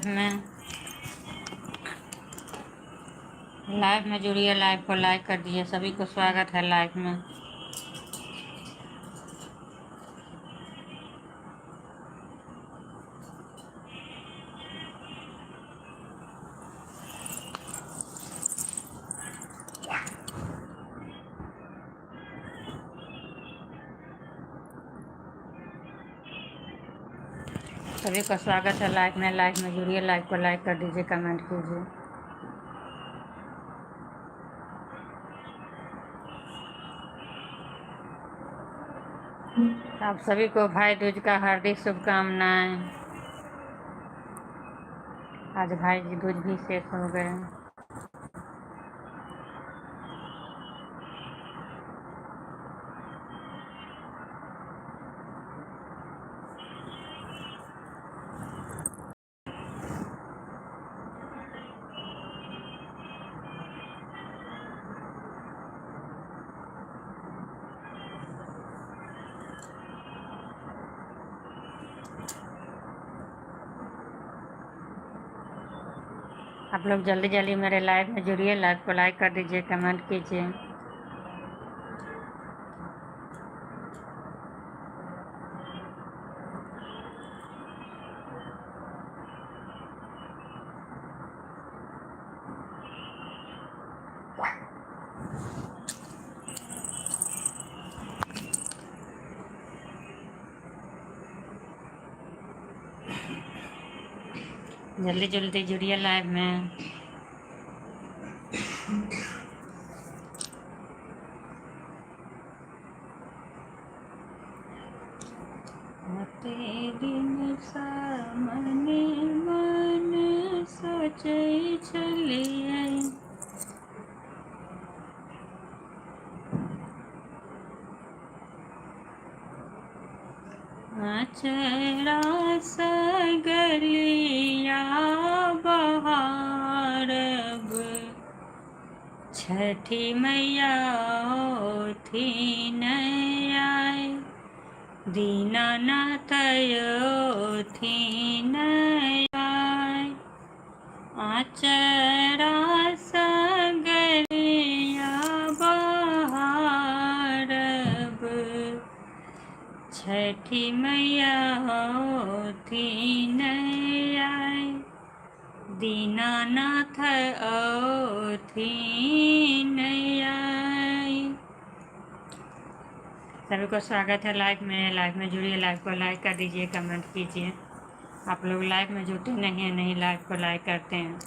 Live में। Live में जुड़िए, लाइव को लाइक कर दीजिए। सभी को स्वागत है लाइव में। सभी का स्वागत है लाइव में। लाइव में जुड़िए, लाइव को लाइक कर दीजिए, कमेंट कीजिए। आप सभी को भाई दूज का हार्दिक शुभकामनाएं। आज भाई जी दूज भी शेष हो गए। आप लोग जल्दी जल्दी मेरे लाइव में जुड़िए, लाइव को लाइक कर दीजिए, कमेंट कीजिए। जल्दी जल्दी जुड़िए लाइव में। दिन सामने मन सोचै छलियै, अचरा सगलिया बहारब, छठी मैया थी आए, दीनानाथ थी आए, आचरा सगलिया बहारब, छठी मैया थी आए, दीनानाथ थी आए। सभी को स्वागत है लाइव में। लाइव में जुड़िए, लाइव को लाइक कर दीजिए, कमेंट कीजिए। आप लोग लाइव में जुटे नहीं हैं, नहीं लाइव को लाइक करते हैं।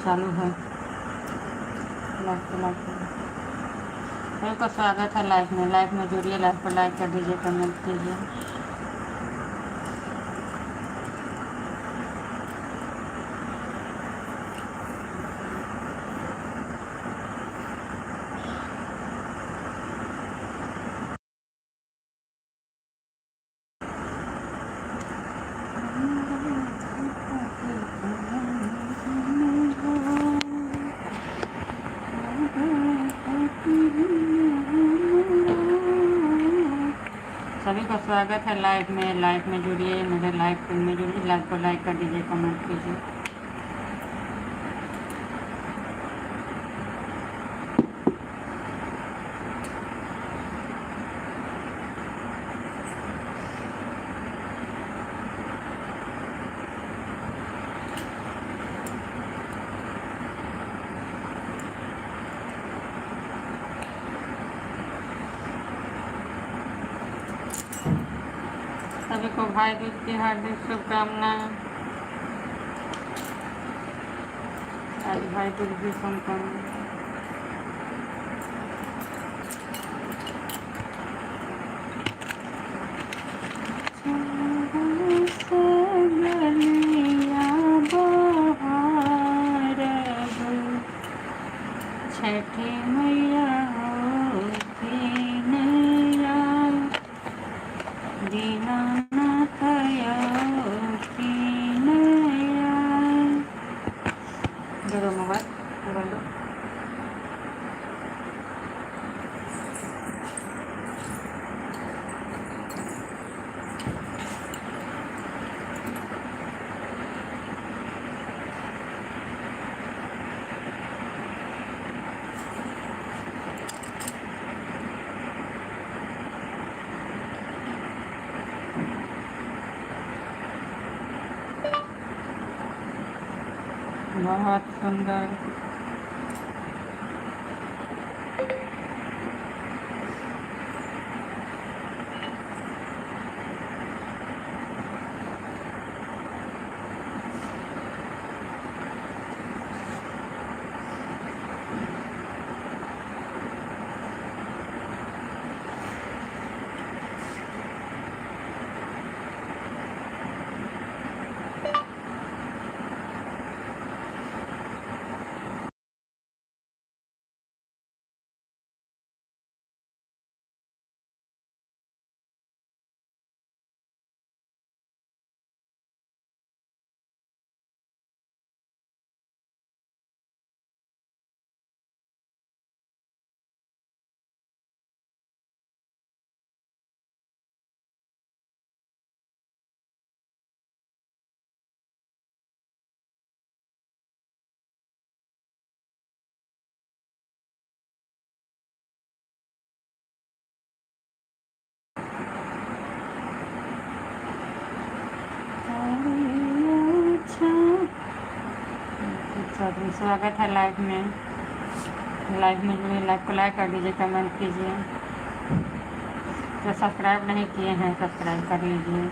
चालू है। लाइव को लाइक करो। सभी को स्वागत है लाइव में। लाइव में जुड़िए, लाइव को लाइक कर दीजिए, कमेंट कीजिए। सभी को स्वागत है लाइव में। लाइव में जुड़िए, मेरे लाइव में जुड़िए, लाइव को लाइक कर दीजिए, कमेंट कीजिए। सभी को भाई दूज की हार्दिक शुभकामनाएं। आज भाई दूज भी संपन्न। छठी मैया दीनानाथ दो मोबाइल मोबाइल दो। बहुत सुंदर। चौधरी स्वागत है लाइव में। लाइव में जुड़िए, लाइव को लाइक कर दीजिए, कमेंट कीजिए। जो सब्सक्राइब नहीं किए हैं सब्सक्राइब कर लीजिए।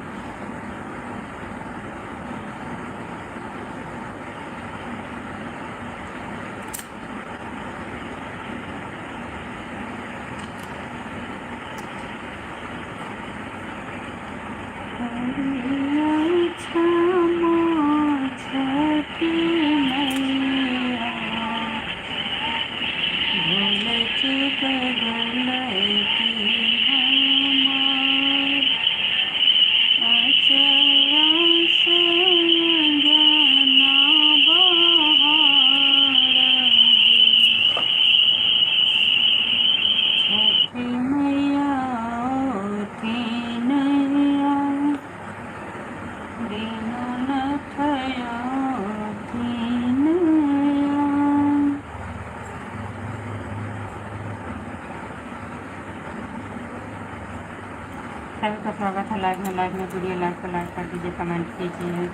सभी का स्वागत है लाइव में। लाइव में जुड़िए, लाइव को लाइक कर दीजिए, कमेंट कीजिए।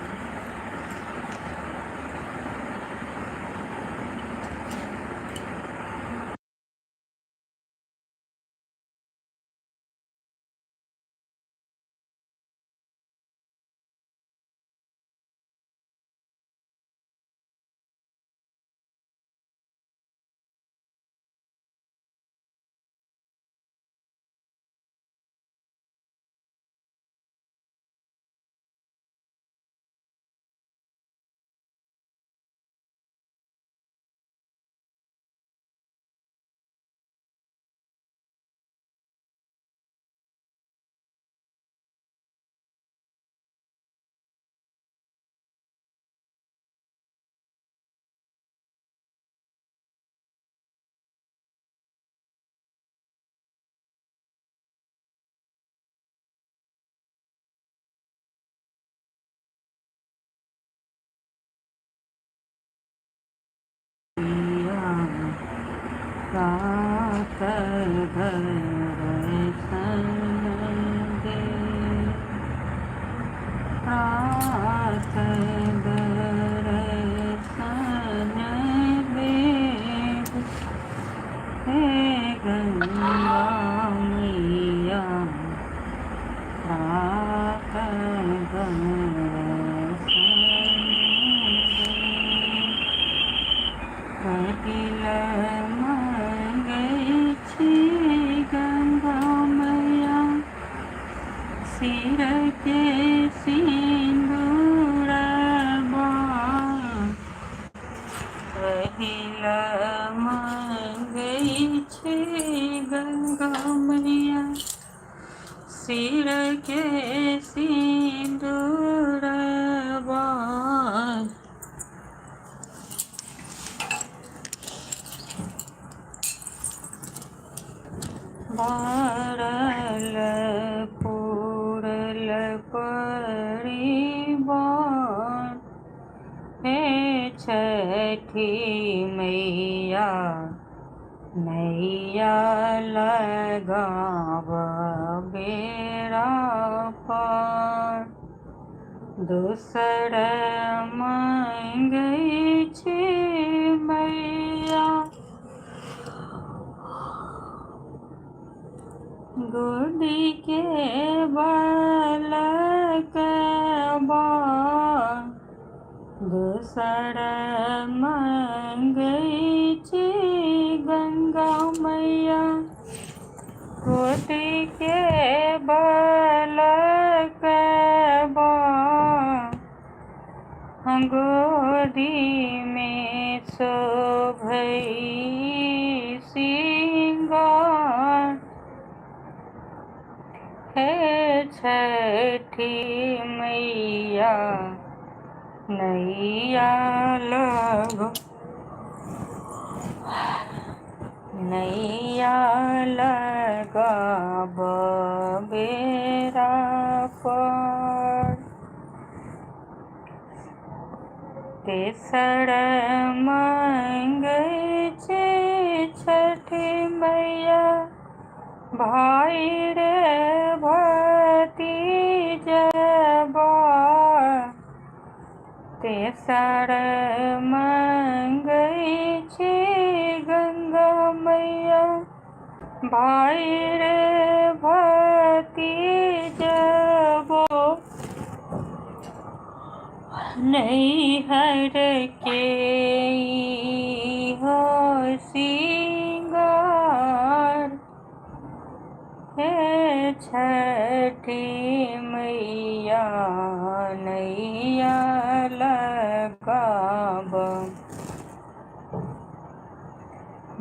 प्रातः दर्शन दे, प्रातः दर्शन दे, हे गंगा मैया, प्रातः दर्शन दे। कपिल मंगै छी गंगा मैया, सिर के सिन्दूरबा। पहिल मंगै छी गंगा मैया, सिर के सिन्दूरबा। भरल पूरल परिवार, हे छठी मैया, नैया लगाब बेड़ा पार। दोसर मंगै छी मैया, गोदी के बालकबा। दोसर मंगै छी गंगा मैया, गोदी के बालकबा। गोदी में शोभै सिंगार, हे छठी मैया, नैया लग नैया लगाब बेरा पर। तेसर मंगै छी छठी मैया, भाई रे भतीजबा। तेसर मंगै छी गंगा मैया, भाई रे भतीजबो। नैहर के हो सिंगार, हे छठी मैया, नैया लगाब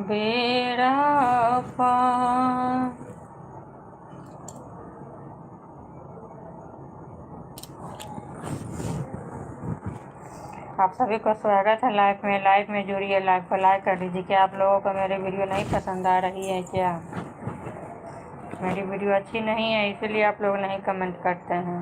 बेड़ा पार। आप सभी को स्वागत है लाइव में। लाइव में जुड़िए, लाइव को लाइक कर दीजिए। क्या आप लोगों को मेरी वीडियो नहीं पसंद आ रही है क्या? मेरी वीडियो अच्छी नहीं है इसलिए आप लोग नहीं कमेंट करते हैं।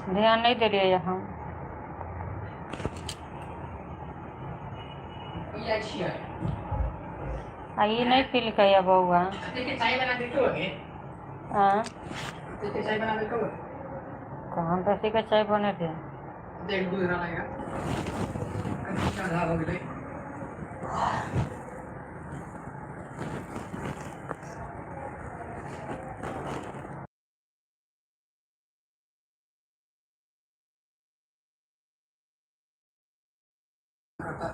ध्यान नहीं दे रही है यहाँ। ई अच्छी है। आ ई नहीं पीलकै या बौआ। के चाय बना देलकौ गे? हाँ। के चाय बना देलकौ? कहाँ बेसी के चाय बने थे। देख, दूध ना लगेगा, आधा हो गेलै। करता।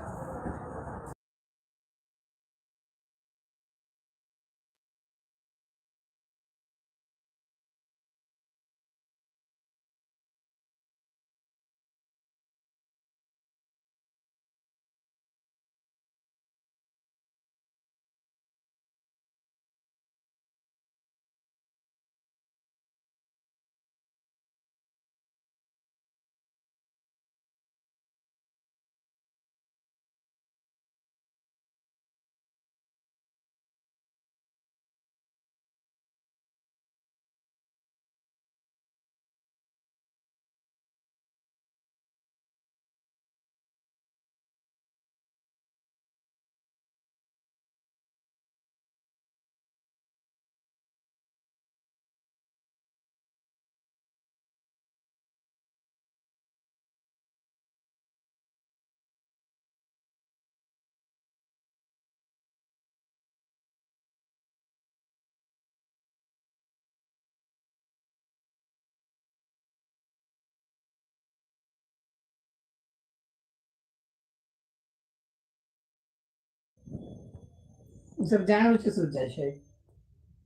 ओ सब जान बुझ के सुति जाइ छै।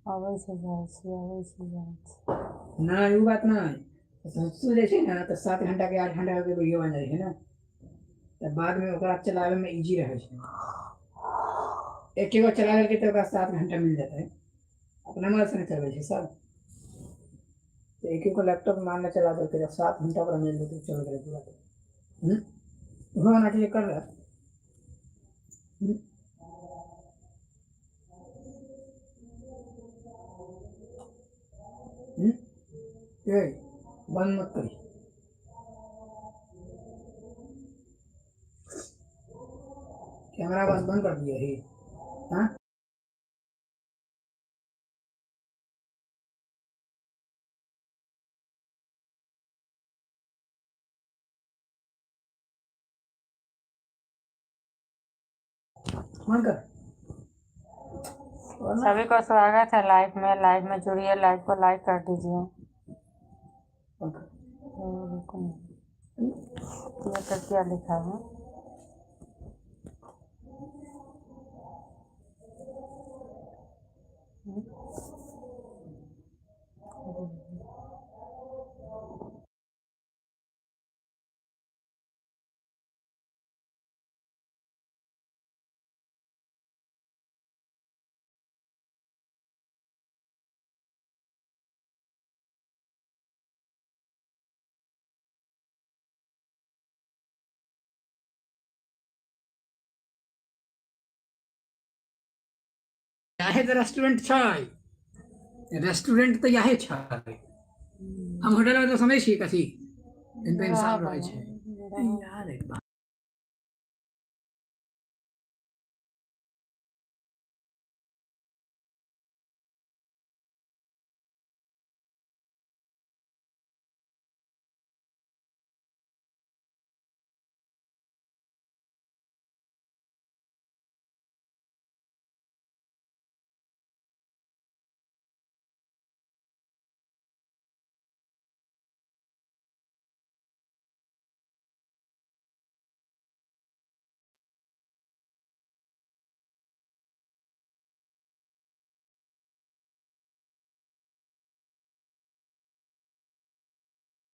अबै छै जाइ छी, अबै छै जाइ छी। नहि ओ बात नहि, सुति जाइ छै ने तऽ 7 घंटा के 8 घंटा के वीडियो बन जाइ छै ने, तऽ बादमे ओकरा चलाबैमे इजी रहै छै। एके गो चला लेलकै तऽ ओकरा 7 घंटा मिल जेतै। अपना मोबाइल से नहि चलबै छै सब। तऽ एक एगो लैपटॉप मान ले चला देलकै तऽ 7 घंटा ओकरा मिल जेतै, चल गेलै पूरा। हम्म ओहो होना चाहिए कर रहा। हम्म हम्म ए, बंद मत करी। कैमरा बस बंद कर दिया ही। हाँ, बंद कर और ना। सभी को स्वागत है लाइव में। लाइव में जुड़िए, लाइव को लाइक कर दीजिए। बंद कर। ये तो क्या लिखा है? याहे तऽ रेस्टोरेंट छै, रेस्टोरेंट तऽ याहे छै। हम होटल में तऽ समझै छियै कथी इन पे इंसान रहै छै। यार, एक बात।